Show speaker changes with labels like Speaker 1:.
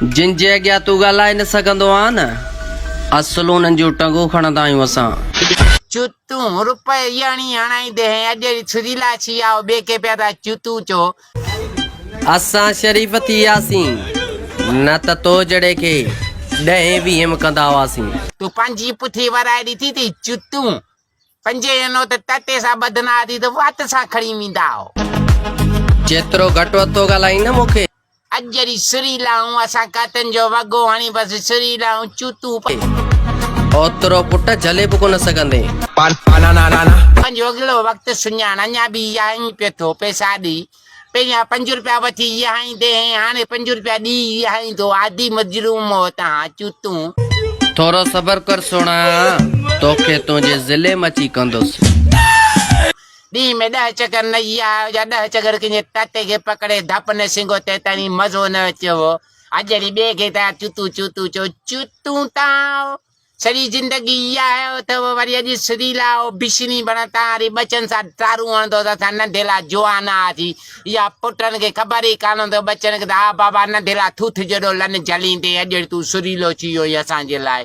Speaker 1: جن جي اڳيان تون ڳالهائي نه سگهندو آن نه، اصل انهن جون ٽنگون کڻندا آهيون اسان.
Speaker 2: چوتون، روپيه يڻي هڻائيندي هين، اڄ اهڙي سريلا ڇي آئو ٻئي کي پيا ٿا چوتون چئو.
Speaker 1: اسان شريف ٿي وياسين، نه ته تو جهڙي کي ڏهين ويهين م ڪندا هئاسين.
Speaker 2: تون پنهنجي پٺي ورائي ڏٺي ٿي چوتون، پنجين جو نوٽ تتي سان ٻڌندا هئاسين ته وات سان کڻي ويندا هئو.
Speaker 1: جيترو گهٽ وڌ ٿو ڳالهائين نه مون کي.
Speaker 2: اڄ جڏهن سري لاهون اسان ڪاتن جو وڳو هڻي بس سري لاهون چوتون.
Speaker 1: اوترو پٽ جهلي به ڪونه سگهندين.
Speaker 2: پنهنجو اڳلو وقت سڃاڻ اڃا به ياهين پيو ٿو پئسا ڏي پهريان پنج روپيا وٺي يهائيندي هين هاڻي پنج روپيا ڏي يهائيندو عادي مظلوم هو تهان چوتون.
Speaker 1: ٿورو صبر ڪر سهڻا توکي تنهنجي ضلعي م اچي ڪندس.
Speaker 2: ڏينهن ۾ ڏهه چڪر نه يهايو يا ڏهه چڪر ڪنهن جي تتي کي پڪڙي ڌپ نه سنگهو تيتائين مزو نه اچيو هو اڄ وري ٻئي کي تهان چوتون چوتون چئو چوتون تهان سڄي زندگي اها آهي اٿو وري اڄ سريلا او بشني بڻ تان وري ٻچن سان ٽارون هڻندو ته اسان ننڍيلا جوان هئاسين يا پٽن کي خبر ئي ڪانه هوندو ٻچن کي ته ها بابا ننڍيلا ٿوٿ جيڏو لن جهليندين اڄ وري تون سريلو ٿي ويو آهين اسان جي لاء.